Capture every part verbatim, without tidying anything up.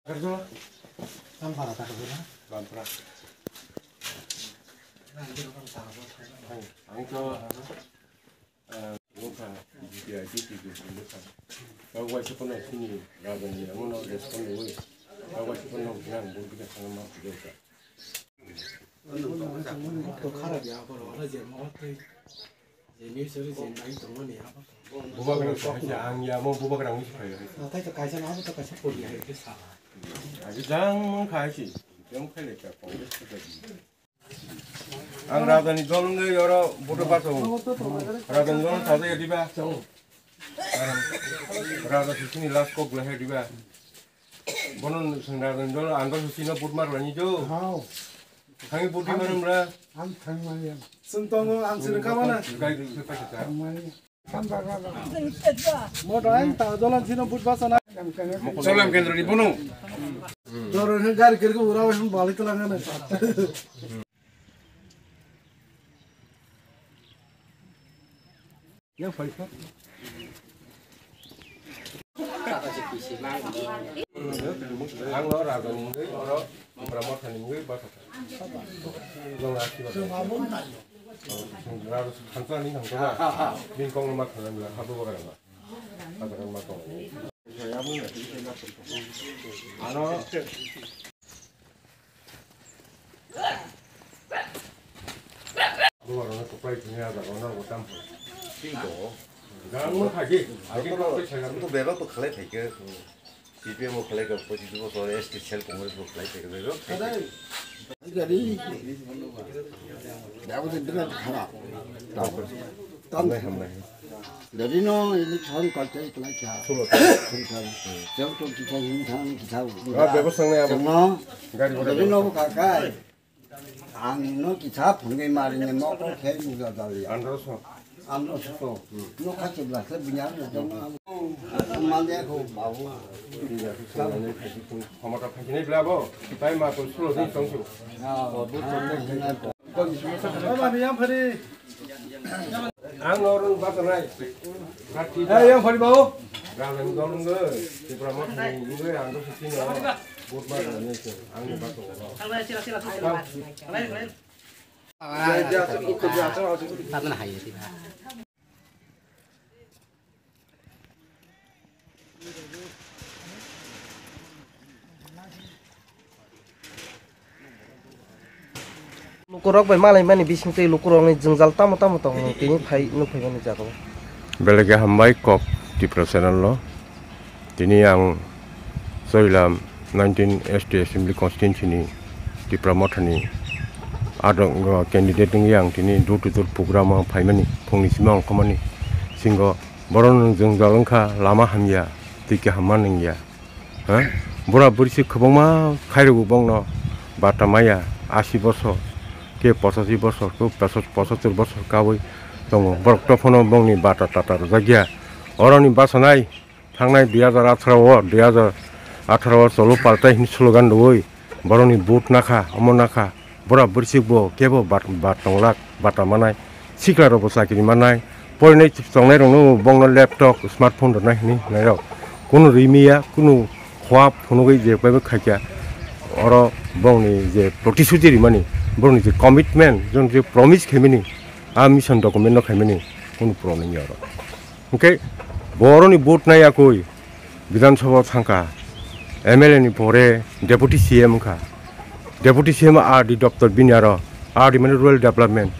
Ang to, ah, wngkha G P I G P P wngkha. Kok waisa phano chini rajani amo no respond rwui. Kok waisa phano ang bumtwi khe thangma philai kha. To khara dia, abo ro, oro je mo tei je news ri je nai tongmani abo to. Bubagra kaisa ang ya mo bubagra ang si phai. Nathai to kaisa na abo to kaisa pori hai khe sala. Agi jang mung khai si. Jang khai le ka Congress to ka. Ang rajani dol wngwi oro vote baso. Rajani dol sajai diba. Raja sisini last kok belai diba. Bono swng rajani dol ang dol sisino vote mar lani jo. Hao. Khangi vote di manam ra. Ang thang mani. Sung tongo ang sini kamana. Gai gai paisa ta. Thang mani. Moto ang ta dolan sino but basa na. Cholam kendra ni bono. Doro ni gari kerke ura wes bali telangana. Ya paisa. Ang no raga ni oro Brahma thani ngwi basa. Jong aki basa. Raga khansa ni hangsa. Bin kong ma khana ni habu bagara ma. Bagara ma kong. Ano. Luarokno kwplai thwngya jaga o norok bo tam phai. Tei tongo. Gang no phaikhe, phaikhe kwplai saga. Bebak bo khlai phaikhe. C P M bo khlai kha, pochis bosor S T cell Congress bo khlai phaikhe bebak. Hambai, hambai. Jadi no ini thang kaltai kelai kha. Sulo. Sulo. Jauh tu kita ini thang kita. Ah, bebas nang ya. Semua. Gari gora. Jadi no kakai. Ang no kita phungi mari ni mokol khai ni jadali. Andro so. Andro so. No khachi bla se bunya no jong. Mande ko babu. Hamata phai ni bla bo. Tai ma ko sulo din tong su. Ya, bu to. Mama ni yang phari. Ang norun batanai. Hai, yang phari bau. Ralang dol nge. Tipra mot ni nge ang do sini. Bot ma ni ang ni bato. Tadna hai. Lukurok bai malaimani bisingtwi lukurokni jwngjal tamo tamo tongo, tini phai nukphaimani jagao. Belai khe hambai kok Tripura channel-o. Tini ang Chorilam nineteen S T Assembly Constituency-ni Tipra Mothani adong candidate wngwi ang tini door to door program-o phaimani, phungni simi ongkhormani singo. Borok nwng jwngjal wngkha, lama hamya, twi kaham ma nungya. Ha? Bura bwrwi se kwbangma khairokbo bongno bata maya, asi bosor, ke pochashi bosor, ke pochash-, pochottor bosor kaui tongo. Borok to phano bongni bata tata rwjakya. Oroni bachanai thangnai dui hajar atharo o, dui hajar atharo o cholo paltai hwnwi slogan rwui borokni vote nakha, omo nakha. Bura bwrwsik bo kebo bat, bat tonglak, bata manai, sikla rok bo chakri manai, porinai chongnai rok no bongno laptop, smartphone rwnai hinwi hinai rok. Kunu rimiya, kunu khua phunugwi je bai khaikya, oro bongni je protishuti rimani, bongni je commitment, jong je promise khaimani, a mission document no khaimani, kunu puro nangya oro. Hwnkhe boroni vote nai yakui Bidhan Sabha thangkha, M L A ni pore Deputy C M wngkha. Deputy C M R D doptor bini aro, R D mane Rural Development.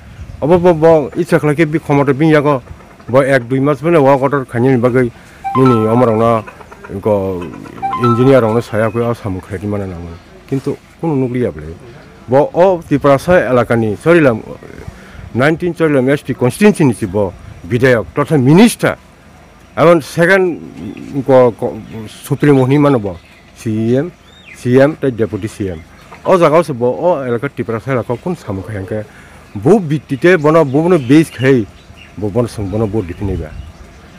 Obo bo, bo icha khlai khe bi khomoto bini yago bo ek dui mas mane work order khainani bagwi nini omorokno ko engineer rokno saya khe o samung khlai di mana nangmani. Kintu Kunu nukliya bwle. Bo o Tiprasa elakani, Chorilam, nineteen Chorilam S T constituency ni si bo bidhayok totha minister. Aboni second ko, ko, supremo hinwi mano bo C E M, C M tei deputy C M. O jaga o se bo o elaka Tiprasa elaka kun samung khai hwnkhe bo bitti te bono, bono base khai bo bono swng bono vote diphinai ba.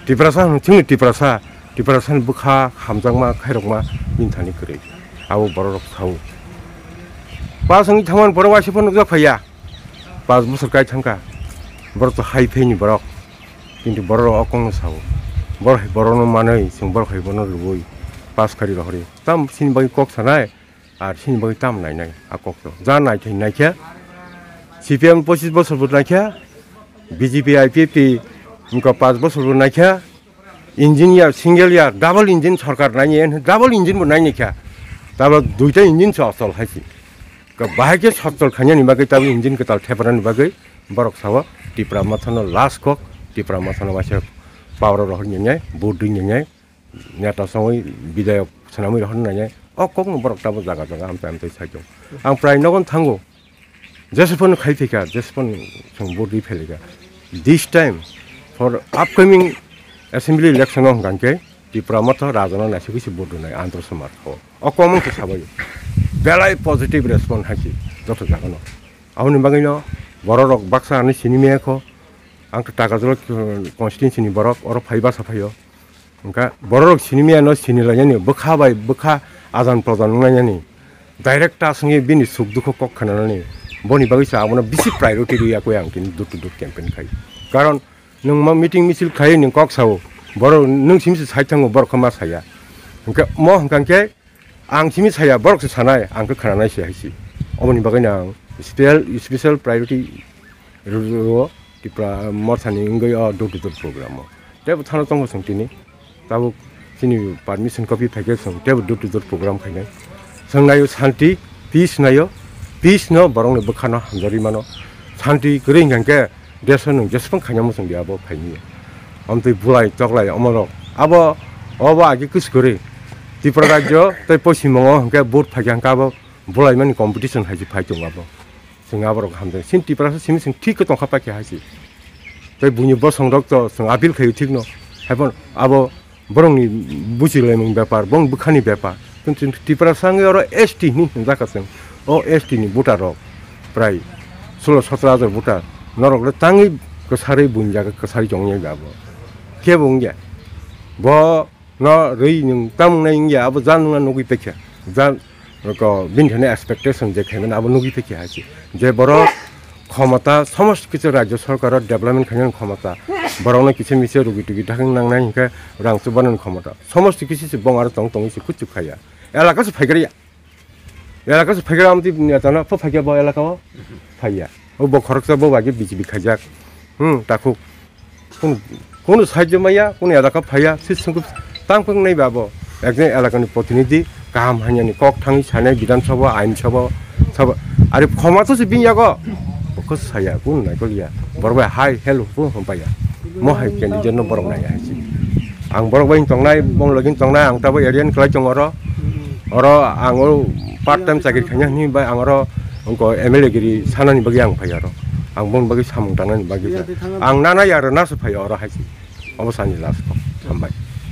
Tiprasa hwn chini Tiprasa, Tiprasa ni bwkha hamjakma khairokma bini thani kwrwi. Abo borok rok sao. Pas wngwi thangmani borok waisa phano nukjak phaiya. Pas bosor kai thangkha. Borok to hai phaini borok. Kintu borok rok o kokno sao. Borok hai borok no manwi chwng borok hai bono rwui. pass khari rohori. Tam sini bagwi kok sanai, ar sini bagwi tam nainai a kok to. Ja naithai naikha, C P M pochis bosor bo naikha, B J P I P F T wngkha paanch bosor bo naikha, engineer single year, double engine sorkar naini, double engine bo naini kha. Tabok duita engine se ochol hai se. Ka bahai khe sokchol khainani bagwi tabok engine kwtal theparani bagwi borok sao Tipra Mothano last kok, Tipra Mothano waisa power rohor nini, vote dui nini, neta songwi bidayok swnamwi rohor nini. O kokno borok tabok jaga jaga amchai amchai sai tongo. Ang prai nogon thango. Jesephano khai phaikha, jesephano chwng vote ri phailika. This time for upcoming assembly election o hwnkha khe Tipra Motha Rajano naisugwi se vote rwnai Andhra Samar o. O common khe sabai. Belai positive response hai se joto jagano. Aboni bagwino borok rok baksa ani sini maya kho. Ang khe Takarjala constituency ni borok oro phai basa phaio. Hwnkha bororok sini maya no sini lainani, bwkha bai bwkha ajan prajan wnglainani, direct ta swngwi bini suk dukho kok khnanani, boni bagwi se abono bisi priority rwi yakwi ang tini door to door campaign khai. Karon nwng ma meeting misil khai nwng kok sao, borok nwng simi se sai thango, borok khe ma saya. Hwnkhe mo hwnkha khe ang simi saya, borok se sanai, ang khe khnanai se hai se. Oboni bagwi no ang special, special priority rw-, rw-, o Tipra Mothani wngwi o door to door program o. Tei bo thano tongo chwng tini. Tabuk chini permission copy phaikhe chwng tei bo door to door program khainai. Chwng naio shanti, peace naio, peace no borokni bwkhano hamjagwi mano. Shanti kwrwi hwnkha khe desh o nwng jeswng khaina muchung di abo phaini. Amtwi bulai toklai omorok. Abo, obo agi kwskwrwi. Tripura rajyo tei Poschim Bongo hwnkhe vote phaikha hwnkhe abo bulaimani competition hai se phai tongo abo. Chwng aborok hamjai. Chini Tiprasa simi chwng thik khe tongkha paikha hai se. Tei buini bosongrok to chwng appeal khaio thikno. Haiphano abo borokni buchilaimung bepar, bong bwkhani bepar. Chwng Tiprasa wngwi oro S T hinwi hwnjakha chwng. O S T ni voter rok prai solo sotro hajar voter. Norok le tangwi kwsarwi buini jaga kwsarwi tongwi abo. Kebo wngya. Bo no rwi nwng tamung nai wngya, abo jang nwng nugwi paikha. Jang ko bini thani expectation je khaimani abo nugwi paikha hai se. Je borok khomota somosto kichu rajyo sorkaro development khainani khomota. Borokno kichu michu rugi tugi dakhwng nangnai hinkhe rang chubanani khomota. Somosto kichu se bong aro tong tongwi se kuchuk khaiya. Elaka se phaikariya. Elaka se phaikhe amtwi netano pho phaikhe bo elaka o phaiya. O bo khoroksa bo bai khe B J P khaijak. Hmm, takhuk. Kunu, kunu sahajyo maya, kunu elaka phaiya, se sungkuk tang phung nai ba bo. Ekjon elakani protinidhi, kaham hamyani kok thangwi sanai Bidhan Sabha, Ain Sabha, Sabha. Are khoma to se bini yago. Bo khe saya, kunu naikol ya. Borok bai hai hello pho hwn paiya. Mo hai candidate no borok nai hai se. Ang borok bai tongnai, bong login tongnai, ang tabo area ni kwlai tongo oro. Oro ang o part time chakri khaina hwnwi bai ang oro wngkha M L A giri sanani bagwi ang phai aro. Ang boni bagwi samung tangnani bagwi kha. Ang nana ya rwna se phai oro hai se. Obo sani last kok. Hambai.